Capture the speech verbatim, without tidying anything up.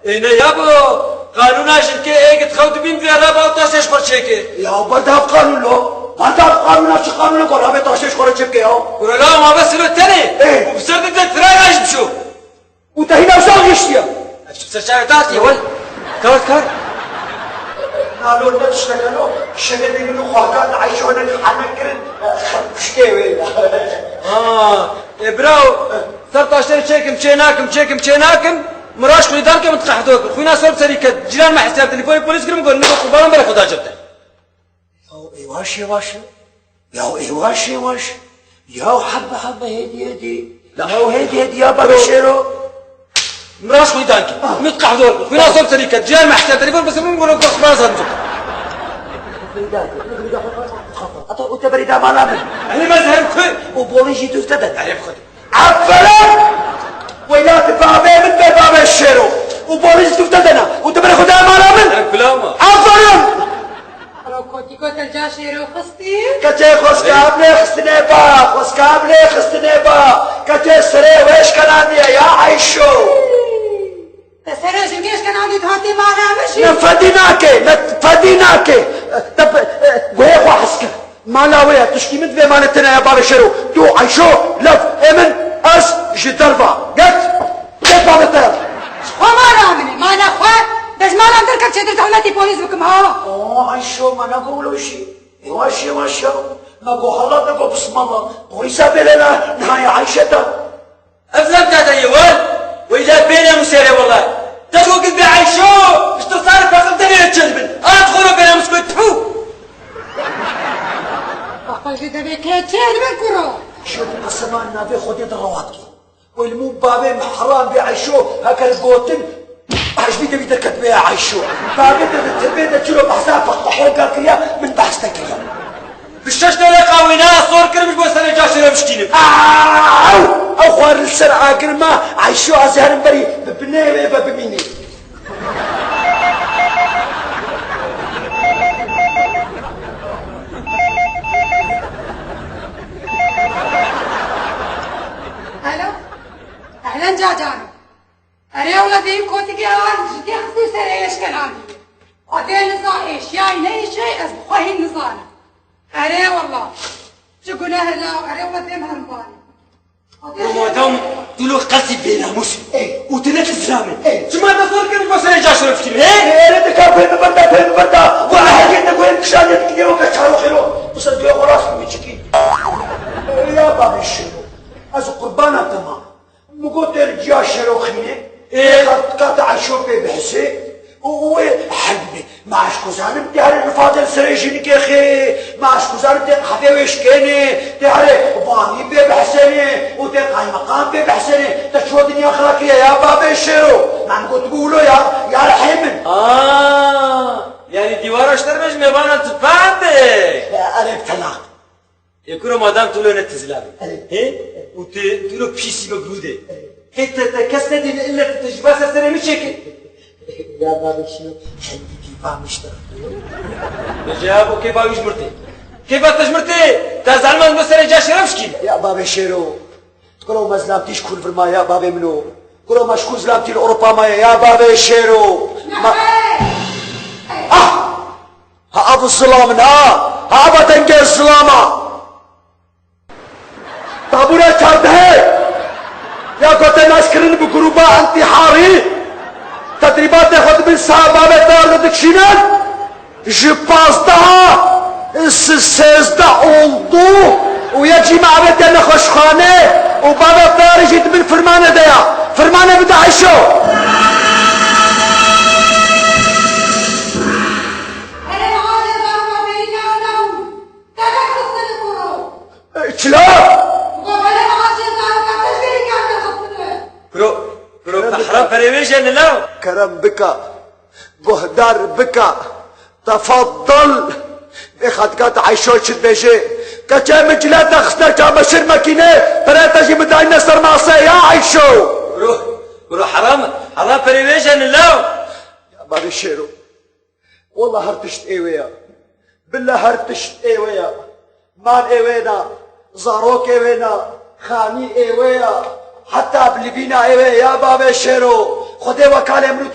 Ê ne yabo, qanûna jinkê ê git xew dibîn vê re ba taşê ji xwe çêke. Ya berdav qanûn lo. Berdav qanûna çi qanûne ku rabe taşê ji xwe re çêbike ya? Kuro la ma bes lo tenê. Ê. Û bi ser de de tira ya ji bişo. Û te hîna wisa gihiştiye? Ev çi ser çavê te hatiye wel? Kar kar. Nalo ne tiştekeno, şevê dê min û xwakan Ayşe ne hane kirin, xew kuşkê wê ya. Ha, e, bravo. Ser taşê çêkim, çê nakim, çêkim, çê nakim. Min raş xwîdan ke min diqehdo kir. Xwîna ser serî ket. Cîran me hesab telefon polîs kirim, got, "Nego qurbanan berê xwe da cebte." Ya êwaş êwaş e. Ya êwaş êwaş. Ya hebe hebe hêdî hêdî. Ya hêdî hêdî ya baba şêro. Min raş xwîdan kir. Ah. Min diqehdo kir. Xwîna ser serî ket. Cîran me hesab telefon bes min got, "Nego qurbanan ser cebte." Ata û te berî da mala min. Elê me zehir ku. Û bolî jî dûv te de. Elê bi xwe. Aferin! Weyla tu babê min be babê şêro. Û bolî jî dûv te de na. Û tu berê xwe da mala min. Elê kulama. Aferin! Alo, kotî kotel ca şêro xistî? Keçê xweskab lê xistine ba, xweskab lê xistine ba. Keçê serê wê şkenandiye ya Ayşo. Te serê jingê şkenandî, tu hatî mala min jî? Ne fedî nake, ne fedî nake. Te pe-, e, guhê xwe hez kir. Mala wê ye, tişkî min divê mane tune ye bavê şêro. Tu Ayşo, lev, ê min, ez ji derva. Get, get bavê te. Ji xwe mala min e, mala xwe. De ji mala min derket çêtir zehmetî polîs bikim ha. O Ayşo, me negot wilo jî. Yavaş yavaş ya. Me got hela, me got bismillah. Polîsa bêle na, niha ya Ayşe te. Ev zam te de ye wal. Weyla bênamusê re wala. Te şo gil be Ayşo. Ji tu sar pexim te nê çêdibin. At xoro bênamus ku tfu. Baqal ji devê ke çêdibin kuro. Şo di qesema navê Xwedê de rawat ki. Weyl mû bavê min heram bê Ayşo. Heker gotin. Hejbî devî derket bê Ayşo. Bavê te di tirbê de çilo behsa feqehoka kiriya, min behs te kiriya. Bi şeş dewleqa wêna sor kirim ji bo serê caşê re bişkînim. Aw! Ew xwarin li ser agir ma, Ayşo ez herim berî bi binê wê ve bimînî. Alo? Ehlen cacano. Erê wele dê kotikê an ji dê xistî serê êşkelandî. Xwedê niza êşiyay ne êşiyay ez bi xwe hîn nizanim. Erê wele. Çi guneh e law, erê wele dê min herin banê. Xwedê Madam tu lo qesî bênamûs î. Ê. Û tu ne tu zilam î. Ê. Çima te sor kirin bo serê caşê re fikirî, he? Ê, erê dika guhê min berda, guhê min berda. Wele hegê te guhê min kişandiye dikiliye weke çaro xêro. Wisa duya xwe rast bimîçikî. Ya bavê şêro. Ez qurbana te ma. Min got tê li ciya şêro xînê. Ê. Kat, kat Ayşo pê bihsê. Û, û wê hel bibê. Ma ez ku zanim tê herê rifadên serê jinikê xê. Ma ez ku zanim tê qehvê wê şikênê. Tê herê vanî pê bihsênê. Û tê qaymeqam pê bihsênê. Te ço dinya xira kiriye ya bavê şêro. Ma min got bû wilo ya. Ya rehê min. Aa, yanî dîwara ji derve ji mêvanan tu fehmdê. Ya, erê bi telaq. Ê kuro madam tu lo ne tizlan. Evet. He? Û tu, tu lo pîsî be grûdê. Evet. Hê te, te kes nedîne ille tu, tu ji ba ser serê min çêke. Ya bavê şêro, heyî kêfa min ji te. Cevabo kêfa wî ji min tê. Kêfa te ji min tê. Te zanman bo serê caşê re bişkî. Ya bavê şêro. Kuro me zilamtî ji ku li vir maye ya bavê min o. Kuro me ji ku zilamtî li Ewropa maye ya bavê şêro. Ma-, ah! Ha ev zilam in ha! Ha ev dengê zilam a! Tabûra çardehê ya gote naskirin bi grûba întîharî tedrîbatê xwe dibin saha bavê te de dikişînin. Ji pazdeh se-, sêzdeh oldu û yek jî me avête nexweşxane û bavê te jî di bin firmane de ya. Firmane bide Ayşo. Çila? Kuro, kuro, pehra perê wê jene law. Kerem bika. Guhdar bika. Tefaddal. Vê xatika te Ayşo çi dibêje? Keçê min cile te xistine çameşir mekîne, pere te jî min dayne ser masê ya Ayşo. Kuro, kuro heram, heram perê wê jene law. Ya bavê şêro. Wela her tişt ê wê ya. Billa her tişt ê wê ya. Mal ê wê na, zarokê wê na, xanî ê wê ya. Heta bi livîna ê wê ya bavê şêro. Xwedê wekalê min û